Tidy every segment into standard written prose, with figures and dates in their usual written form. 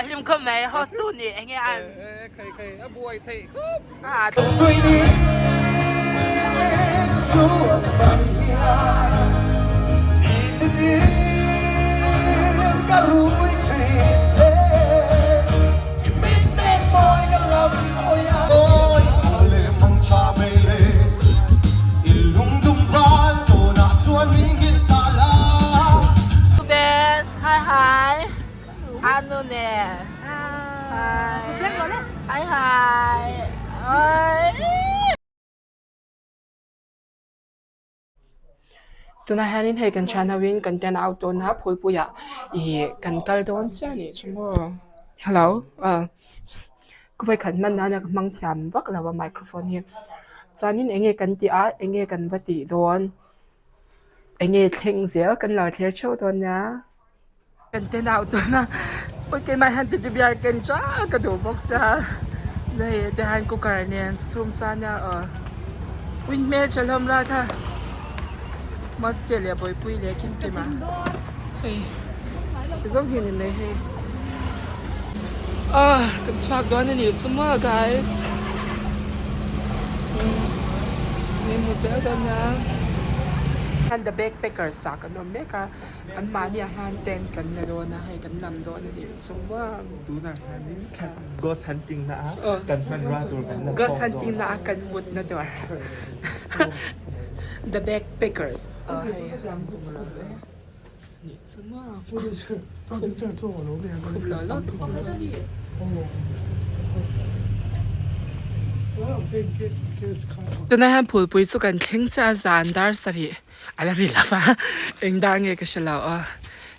hlim khawp mai host tu nih enge an. Khai khai a buai theih khawp. Ben, hi hi. Anu nen. Hi. Hi hi. Oi. Tunah hianin hei kan thian hoin kan turn out dawn a phulpuiah ih kan kal dawn chiah anih chu maw hello ah ka vawikhat hman nana ka hmang thiam vak lo a microphone hi chuanin eng nge kan tih a eng nge kan va tih dawn eng nge thleng zel kan lo thlir theuh dawn nia. Kan te nau tuna ui keimah hian titi biar ken chak ka duh bawk sia hei te hian cooker nen chhum sa nia aw ui hmel tha hlawm ral kha maste leh bawihpui leh kim kim a hei ti zawng hi ni mai hei ah kan chhuak dawn a nih chu maw guys min hmu zel dawn nia the backpackers ah kan awm mek a. An mahniah hian tent kan la dawn a, hei kan lam dawn a nih chu maw. Tunah hianin ghost hunting na a kan hmanrua tur kan la khawm dawn. Ghost hunting na a kan mut na tur The backpackers aw hei an bungrua nih chu maw. Khum law law tur Tunah hian phulpui chu kan thleng chiah a zan dar sarih. A la ri lo va, eng dar nge ka hre lo a,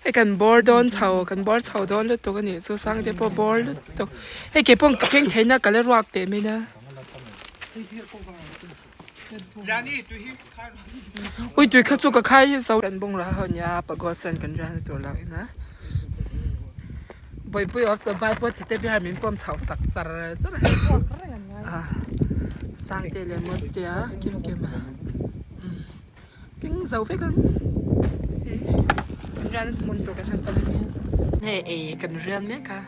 hei kan bawr dawn chho kan bawr chho dawn lutuk a nih chu Sangte pawh bawr lutuk hei kei pawh ka keng theihna ka la ruak teh mai nia ui tui kha chu ka khai hi zo kan bungrua ho nia pagod chuan kan riahna tur lo en a bawihpui awm chuan vai pawh tite biar min pawm chhoh sak char char a Sangte leh Mostea kim kim a. Keng zo vek ang hei kan rian hmun tur kan han pan a ni hei ei kan rian mek a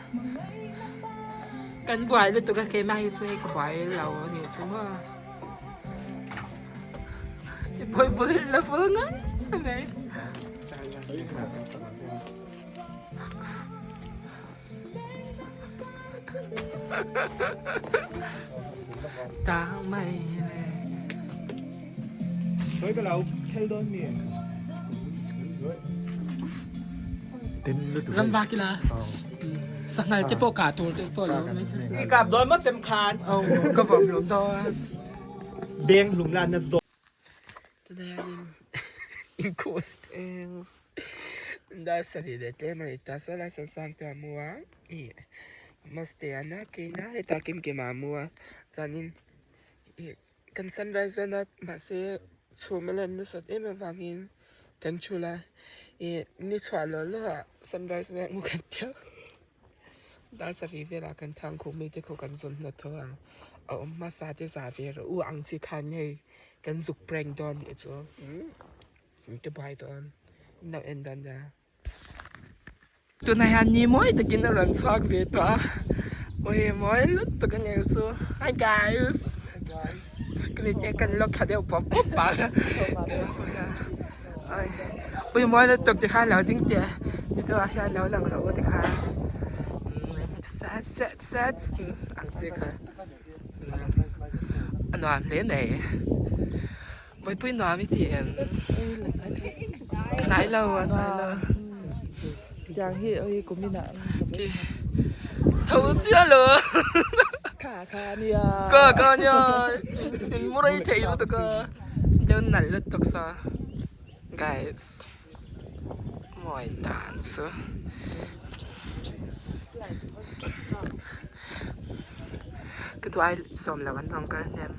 kan buai lutuk a keimah hi chu hei ka buai lo a nih chu maw i buai bul la ful ngang a ni. Tang mai le. Ram vak ila sanghal te pawh kah tur te pawh lo mai thei. I kap dawn maw chem khan. Aw ka vawm hlum dawn. Beng hlum la na zawk. Tunah hianin inkhawh dar sarih leh tlem a ni ta saw lai sansang te a mu a ih maste a na keina hetah kim kim ah a mu a chuanin ih kan sunrise dawn a mahse chhum a lan nasat em avangin kan thul a ih ni chhuah lawh lawh ah sunrise vel hmu kan tia dar sarih velah kan thang khum mi te khaw kan zawn hnawt tho ang a awm hmasa te za ve rawh u ang chi khan hei. Kan zuk prank dawn nih chu umm te buai dawn in lo en dawn nia. Tunah hian ni mawi takin a rawn chhuak ve tawh a awi mawi lutuk a nih chu hi guys ka mit e kan lawk thla deuh pawp pawp a ui mawi lutuk tikhan lo ding teh video ah hian lo lang rawh u tikhan set set set ang chi kha. A nuam hle mai Bawihpui nuam i ti em hnai lo a hnai lo tho chiah lo ka ka nia in mu rei thei lutuk a deuh nalh lutuk saw guys. Mawi dan chu ka duh ai sawm lo an rawn kal hnem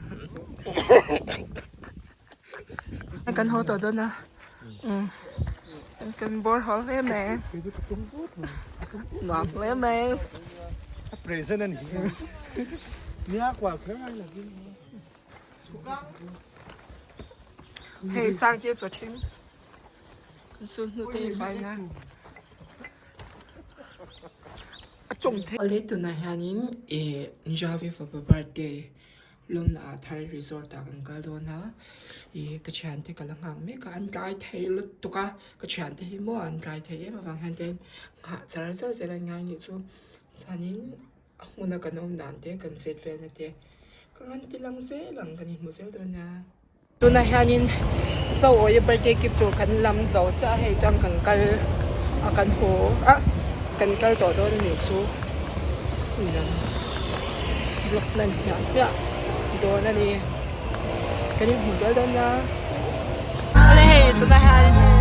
kan haw tawh dawn a umm kan bawr haw hle mai nuam hle mai present a ni nia kual kher mai lo Hei sangte chaw thin zu hnute hi vai na. Tawng thei. Awle tunah hianin ih Javi fapa birthday lawmna ah Thar resort ah kan kal dawn a ih ka thiante ka la nghak mek a an tlai thei lutuk a ka thiante hi maw an tlai thei em avang hian te nghah char char zel an ngai anih chu chuanin a hmuna kan awm dan te kan chet velna te ka rawn ti lang zel ang kan inhmu zel dawn nia. Tunah hianin Zoawia birthday gift tur kan lam zo chiah a hei tang kan kal a kan haw a kan kal tawh dawn a nih chu lam block hman hmiah hmiah dawn a ni kan inhmu zel dawn nia. Awle hei tunah hianin hei.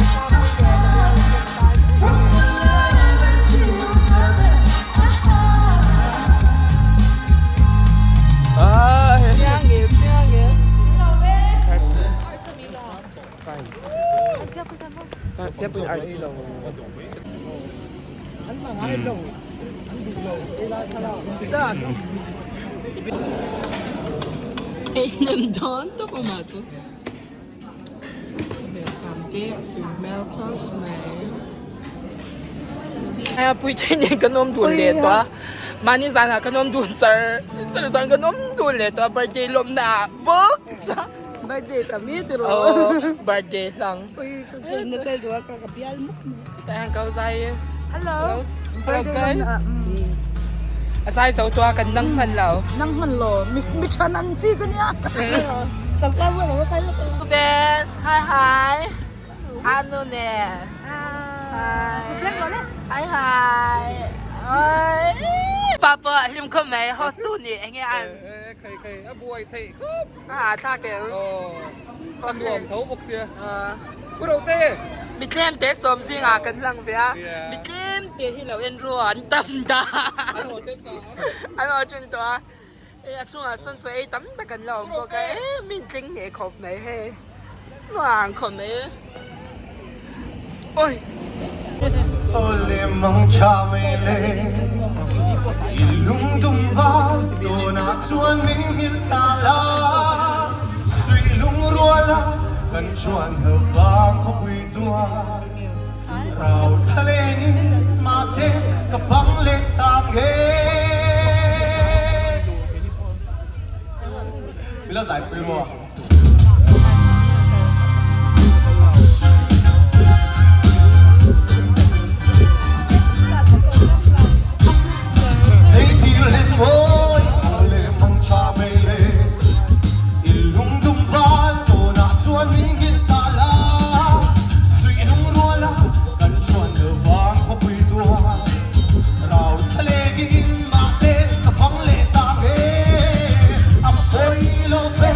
Ei hnem dawn tawp awmah chu Behsam te a tui hmel khawp mai. Hei a puitling nen kan awm dun leh tawh a mahni zanah kan awm dun char char chuan kan awm dun leh tawh a birthday lawmna ah bawk chuan Birthday ta mi ti rawh aw birthday hlang Ui ka ka nasal duh a ka ka bial muk mai tah hian ka zai e Hello hello guys a zai zo tawh a kan nang hman lo nang hman lo mi mi than ang chi ka nia ka kal lo ka kal lo Ben hi hi Anu nen Hi hi Oi Papa hlim khawp mai host tu nih enge an Khai khai a buai theih khawp A thlak em A nuam tho bawk sia Pu Rote Mi tlem te sawm zingah kan lang ve a mi tlem te hi lo en ru an tam ta An aw ṭun tawh a Hei a chungah sawn chaw ei tam tak an la awm bawk a e min tling hneh khawp mai hei nuam khawp mai e awi. Awle mang tha mai le i lungdum val tunah chuan min nghilh ta la sui lung rual a kan chuan hlo vang khawpui tuar rau thla lengin mahte ka fang leh ta nge. Mila zai pui maw? Hei tir len mawi le mang tha mai le i lungdum val tawnah chuan min nghilh ta la sui lung rual a kan chuan lo vang khawpui tuar rau thla lengin mahte ka fang leh ta nge a pawi lo ve.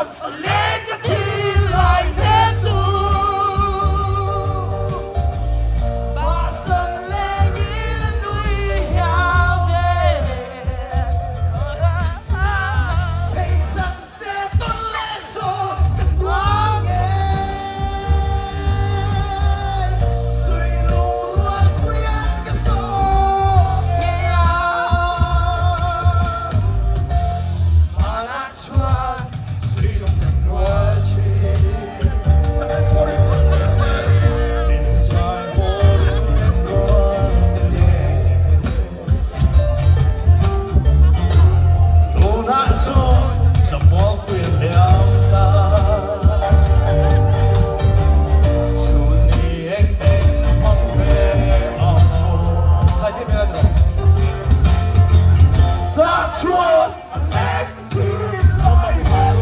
chuan a leng ka thil lai hnem tu. Bahsam lengin a nui hiau ve. Phei chang se tawn leh zawh ka nuam e. Sui lung rual puian ka saw ngei a. Hmanah chuan sui lung kan rual thin. Tin zai haw run kan rual te nen. Tunah chuan Samualpui a hliam ta. Chhun ni eng teng hmang ve ang aw. Saite hmel a ni rawh. Tah chuan a lek thin lai hmel.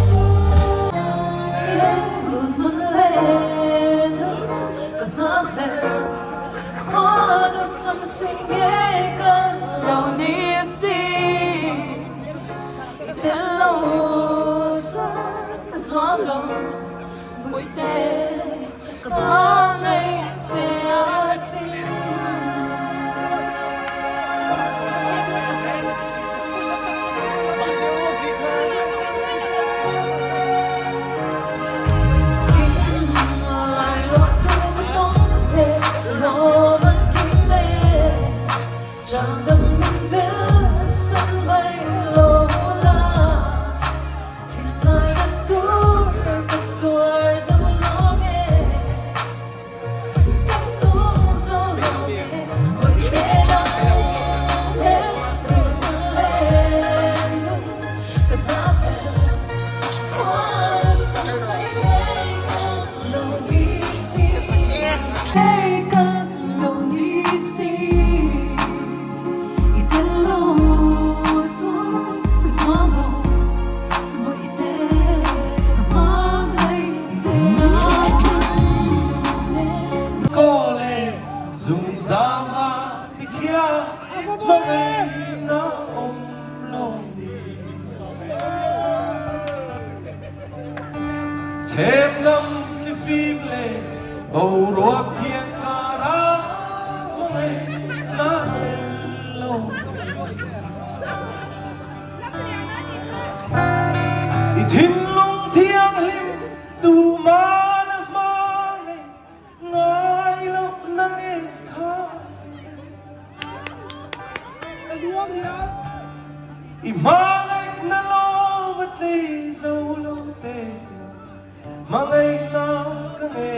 Kawle zungzam a ti khian hmangaihna awm lo ni. Chhem ngam chi fim leh boruak thiang karah hmangaihna tel lo ni. I thinlung thianghlim duhmal a hmangaih Ngai loh na nge kha I hmangaihna lawm a tlei zo lo te Hmangaihna ka nge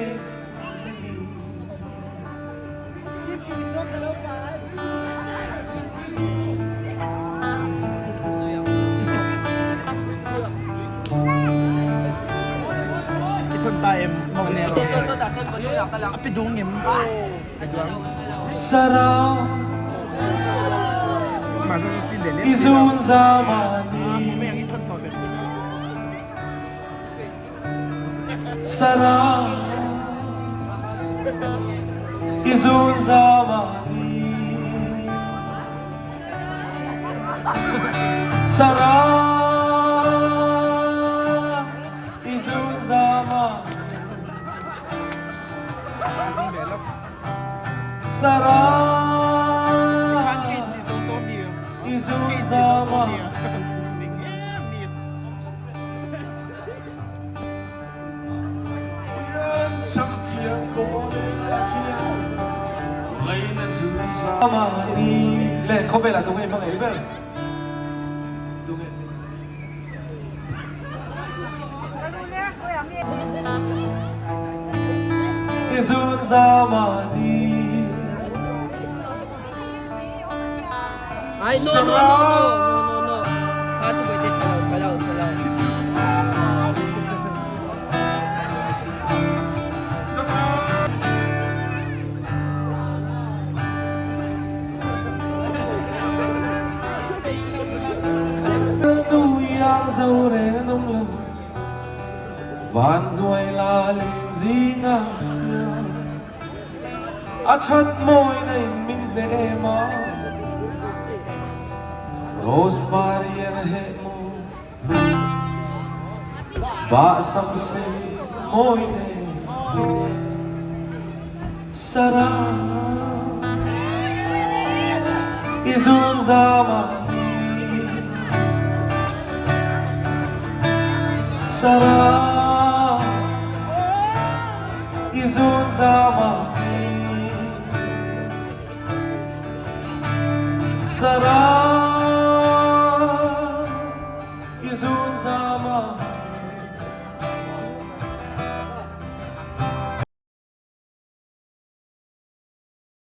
ka ti. Sarah i zun zama ni Sarah i zun zama ni Sarah i zun zama Sarah i zun zama Le khawvel ah tunge i hmang ei ber? Tunge? I zun zama ni. Nui ang zo reng an awm lo, van hnuai la leng zingah hian a that mawina in min hneh em a, Rose Maria heh maw. Bah sak se mawi nen Sarah I zun zam ang hi Sarah I zun zam ang hi Sarah.